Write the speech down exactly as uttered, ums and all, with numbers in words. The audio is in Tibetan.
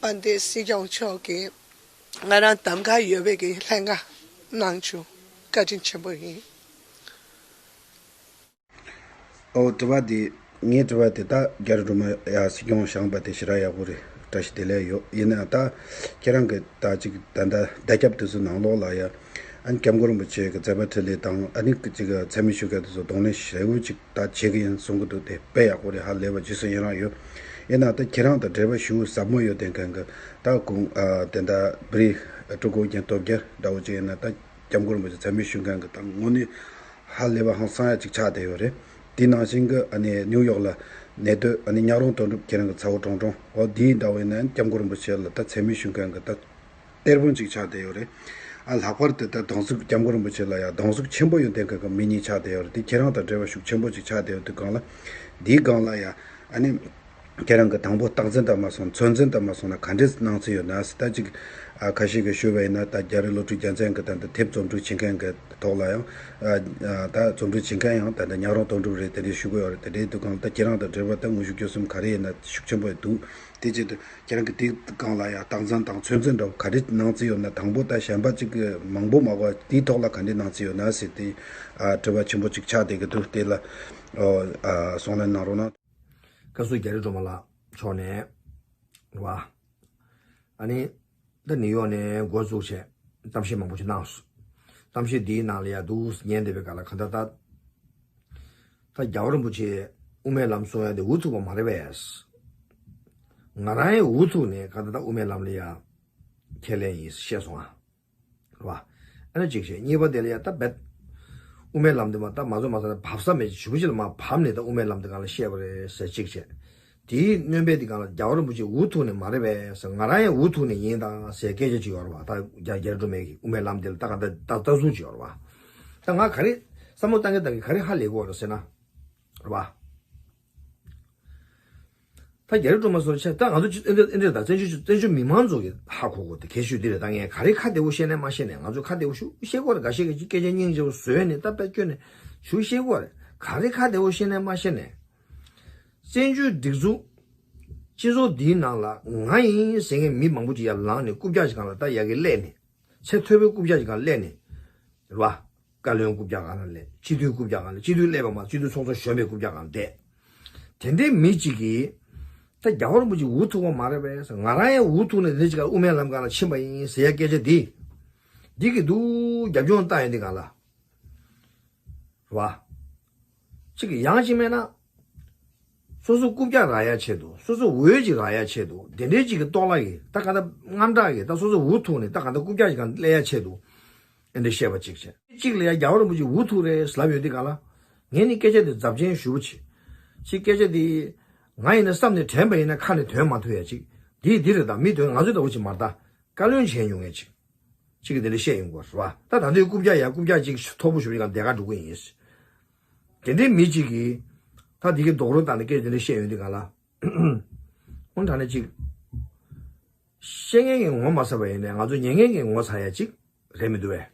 དཔལ་ལྡན་སྲིད་སྐྱོང་མཆོག་གིས་ང་རང་གདམ་ག་ཡོད་པའི་གི་ལྷན་ཁ་གནང་བྱུང་། བཀའ་དྲིན་ཆེན་པོ་ཡིན། ཨོ། དྲི་བ་འདི། ངའི་དྲི་བ་དེ་ད་རྒྱ་རི་སྒྲོལ་མ་ཡ་སྲིད་སྐྱོང་བཞེངས་པ་དེ་ཞེ་དྲག་ཡག་པོ་རེད། བཀྲ་ཤིས་བདེ་ལེགས་ཡོད། ཡིན་ནའང་ད་ཁྱེད་རང་གི་ད་ཅིག་ད་ལྟ་བརྡ་ཁྱབ་དེ་ཚོ་ནང་ལོགས་ལ་ཡ། ཨ་ནི་སྐྱབས་མགོན་རིན་པོ་ཆེ་གི་མཛད་པ་འཕྲིན་ལས་དང་། ཨ་ནི་ཅིག་མཚན་སྨད་ཞུ་མཁན་དེ་ཚོ་གདོང་ལེན་ཞེ་པོ་ཅིག་ད་བྱེད་ཀྱི་ཡིན་གསུང་གི་འདུག་དེ་དཔེ་ཡག་པོ་རེད། ཧ་ལས་པ་རྗེས་སུ་ཡི་རང་ཡོད། ཡིན་ནའང་ད་ཁྱེད་རང་དང་འབྲེལ་བ་ཞེ་པོ་ཟབ་མོ་ཡོད་དེ་མཁན་གི་ད་གུང་ཨ་དེ་འདྲ་བི་རི་ཀྲུ་གུ་རྒྱན་སྟོབས་རྒྱལ་འདྲ་བོ་ཅིག་ཡིན་ན། ད་སྐྱབས་མགོན་རིན་པོ་ཆེ་མཚན་སྨད་ཞུ་མཁན་གི་ད་དངོས་གནས་ཧ་ལས་པ་ཧང་སང་ཡ་ཅིག་ཆགས་བསྡད་ཡོད་རེད། དེ་ནང་བཞིན་གི་ཨ་ནི་ནིའུ་ཡོག་ལ་གནས་སྡོད་ཨ་ནི་ཉག་རོང་དོན་གྲུབ་ཁྱེད་རང་གི་ཚ་བོ་གྲོང་གྲོང་འོ་དེའི་འདྲ་བོ་ཡིན་ན། སྐྱབས་མགོན་རིན་པོ་ཆེ་ལ་ད་མཚན་སྨད་ཞུ་མཁན་གི་ད་གཏེར་དཔོན་ཅིག་ཆགས་བསྡད་ཡོད་རེད། ཨ་ལྷག་པར་དུ་ད་སྡང་ཟུག་སྐྱབས་མགོན་རིན་པོ་ཆེ་ལ་ཡ་སྡང་ཟུག་ཆེན་པོ་ཡོད་དེ་མཁན་གི་མི་གཉིས་ཆགས་བསྡད་ཡོད་རེད། དེ་ཁྱེད་རང་དང་འབྲེལ་བ་ཤུགས་ཆེན་པོ་ཅིག་ཆགས་བསྡད་ཡོད་དུས་སྒང་ལ། དེའི་སྒང་ལ་ཡ་ཨ་ནི་ཁྱེད་རང་གི་དང་པོ་རྟག་འཛིན་དང་མ་སོང་ན། ཚོད་འཛིན་དང་མ་སོང་ན་ག་འདྲས་གནང་རྩིས་ཡོད་ན་ཟེར། ད་ཅིག་ཨ་ཁ་ཤས་ཀྱིས་ཞུས་པ་ཡིན་ན། ད་རྒྱ་རི་བློ་གྲོས་རྒྱལ་མཚན་གྱིས་ད་ལྟ་དེབ་རྩོམ་སྒྲིག་བྱེད་མཁན་གྱི་ཐོག་ལ་ཡང་ཨ་ཨ་ད་རྩོམ་སྒྲིག་བྱེད་མཁན་ཡང་ད་ལྟ་ཉག་རོང་དོན་གྲུབ་རེད། དེ་འདྲས་ཞུ་གི་ཡོད་རེད། དེ་འདྲས་དུས་སྒང་ལ་ད་ཁྱེད་རང་དང་འབྲེལ་བ་ད་དངོས་ཤུགས་བཅུ་གསུམ་ག་རེ་ཡིན་ན་ཤུགས་ཆེན་པོ་འདུག་དེ་བྱེད་དུས་ཁྱེད་རང་གིས་དེའི་སྒང་ལ་ཡང་རྟག་འཛིན་དང་ཚོད་འཛིན་འདྲ་བོ་ག་རེ་གནང་རྩིས་ཡོད་ན། དང་པོ་ད་གཞན་པ་ཅིག་གི་མང་པོ་མ་གོ་དེའི་ཐོག་ལ་ག་འདྲས་གནང་རྩིས་ཡོད་ན་ཟེར་དེ་ཨ་དྲི་བ་ཆེན་པོ་ཅིག་ཆགས་བསྡད་ཀྱི་འདུག་དེ་ལ་ཨ་གསུང་གླེང་གནང་རོགས་གནང་། བཀའ་ཟུར་རྒྱ་རི་སྒྲོལ་མ་ལགས་མཆོག་ནས་རེད་བ། ཨ་ནི་ད་ནིའུ་ཡོག་ནས་འགོ་བཙུགས་བྱས་གཏམ་བཤད་མང་པོ་ཞིག་གནང་སོང་། གཏམ་བཤད་འདིའི་ནང་ལ་ཡ་འདུག་ཉན་བསྡད་པའི་སྐབས་ལ་གང་ལྟར་ད་ད་རྒྱལ་བ་རིན་པོ་ཆེ་དབུ་མའི་ལམ་གསུང་ཡ་དེ་འུ་ཐུག་པ་མ་རེད་པས། ང་རང་ཡང་འུ་ཐུག་ནས་གང་ལྟར་ད་དབུ་མའི་ལམ་ལ་ཡ་ཁས་ལེན་ཡིན་བཤད་སོང་ཨ། རེད་བ། ཨ་ནི་གཅིག་བྱས། གཉིས་པ་དེ་ལ་ཡ་ད་རྦད་དབུ་མའི་ལམ་དེ་མ་ད་མ་བཟོ་མ་ཟ་ན་བབས་ས་མེད་ཅིག་ཞུ་བ་ཅིག་ལ་མ་བབས་ནས་ད་དབུ་མའི་ལམ་དེ་སྒང་ལ་བཤད་པ་རེད་ཟེར་གཅིག་བྱས། དེའི་སྣོན་པ་དེ་སྒང་ལ་རྒྱལ་བ་རིན་པོ་ཆེ་འུ་ཐུག་ནས་མ་རེད་པས་ཟེར། ང་རང་ཡང་འུ་ཐུག་ནས་ཡིན་ད་ཟེར་སྐད་ཆ་ཅིག་ཡོད་རེད་བ། ད་རྒྱ་རྒྱ་རི་སྒྲོལ་མའི་གི་དབུ་མའི་ལམ་དེ་ལ་ད་ག་ད་ད་ལྟ་ཚུལ་ཅིག་ཡོད་རེད་བ། ད་ང་ག་རེ་བསམ་བློ་བཏང་གི་བཏང་གི་ག་རེ་ཧ་ལས་གི་ཡོད་རེད་ཟེར་ན། རེད་བ། ད་རྒྱ་རི་སྒྲོལ་མ་སོགས་ཆ་ད་ང་ཚོ་ཨེ་འདྲ་ཨེ་འདྲ་ད་བཙན་བྱོལ་བཙན་བྱོལ་མི་མང་ཚོ་གི་ཧ་གོ་གོ་དེ་གལ་ཆེ་ཤོས་འདི་རེད། ད་ངས་ག་རེ་ཁ་བདེ་བོ་བཤད་ནས་མ་བཤད་ནས། ང་ཚོ་ཁ་བདེ་བོ་ཞུ་བཤད་གོ་རེད། འགའ་ཤས་ཀྱིས་སྐད་ཆ་སྙིང་རྗེ་བོ་བཟོས་ནས་ད་དཔེ་སྐྱོན་ནས་ཞུ་བཤད་གོ་རེད། ག་རེ་ཁ་བདེ་བོ་བཤད་ནས་མ་བཤད་ནས། བཙན་བྱོལ་སྒྲིག་འཛུགས་སྤྱི་ཚོགས་འདིའི་ནང་ལ་ང་ཡིན་ཟེར་མཁན་མི་མང་པོ་ཅིག་ཡར་ལངས་ནས་རྐུབ་བཀྱག་ཅིག་སྒང་ལ་ད་ཡ་གི་སླེབས་ནས། ཚད་མཐོ་པོའི་རྐུབ་བཀྱག་ཅིག་སྒང་སླེབས་ནས། རེད་བ། བཀའ་བློན་རྐུབ་བཀྱག་སྒང་ལ་སླེབས། སྤྱི་འཐུས་རྐུབ་བཀྱག་སྒང་ལ། སྤྱི་འཐུས་སླེབས་པ་མ། སྤྱི་འཐུས་ཚོགས་གཙོ་གཞོན་པའི་རྐུབ་བཀྱག་སྒང་ལ་བསྡད། དེ་འདྲའི་མི་གཅིག་གིས་ད་རྒྱལ་བ་རིན་པོ་ཆེ་འུ་ཐུག་པ་མ་རེད་པས། ང་རང་ཡང་འུ་ཐུག་ནས་དེ་ཅིག་ལ་དབུ་མའི་ལམ་སྒང་ལ་ཕྱིན་པ་ཡིན་ཟེར་ཡ་སྐད་ཆ་འདི། འདི་གི་འདུག་རྒྱབ་ལྗོངས་བལྟ་ཡ་འདི་སྒང་ལ། རེད་བ། གཅིག་གི་ཡང་གཅིག་མེད་ན། སོ་སོ་རྐུབ་བཀྱག་རག་ཡ་ཆེད་དུ། སོ་སོ་འོས་ཅིག་རག་ཡ་ཆེད་དུ། དེ་འདྲའི་གཅིག་གི་ལྟོགས་ལ་ཡི་ད་ག་ད་དངངས་སྐྲག་གི་ད་སོ་སོ་འུ་ཐུག་ནས་ད་ག་ད་རྐུབ་བཀྱག་ཅིག་སྒང་སླེབས་ཡ་ཆེད་དུ། ཨེ་འདྲ་བཤད་པ་གཅིག་བྱས། གཅིག་ལ་ཡ་རྒྱལ་བ་རིན་པོ་ཆེ་འུ་ཐུག་རེད་ལབ་ཡོང་དུས་སྒང་ལ། ངས་ནི་སྐད་ཆ་དེ་ཚབས་ཆེན་ཞུ་བ་བྱེད། ཅིག་སྐད་ཆ་དེ་ང་ཡིན་ན་བསམ་ནས་དྲན་པ་ཡིན་ན་ཁ་ནས་ཐོན་མ་ཐུབ་ཡ་ཅིག་དེ་འདི་རེད། ད་མི་དོན་ང་ཚོ་ལྟ་བུ་ཅིག་མ་རེད། ད་བཀའ་བློན་བྱས་མྱོང་མཁན་ཅིག་གཅིག་གིས་དེ་འདྲ་བཤད་ཡོང་གི་རེད་བ། ད་ད་ལྟའི་རྐུབ་བཀྱག་ཡ་རྐུབ་བཀྱག་ཅིག་མཐོ་པོ་ཞུ་བའི་སྒང་བསྡད་ག་འགྲོ་གི་ཡིན། དེ་འདྲའི་མི་གཅིག་གིས་ད་འདི་གི་རྡོག་རོལ་བཏང་ནས་སྐད་དེ་འདྲ་བཤད་ཡོང་དུས་སྒང་ལ། འོན་ཀྱང་ནི་ཅིག་བཤད་མཁན་གྱིས་ངོ་མ་ཚ་བ་ཡིན་ནའི་ང་ཚོ་ཉན་མཁན་གྱིས་ངོ་ཚ་ཡ་ཅིག་རེད་མི་འདུག་བས།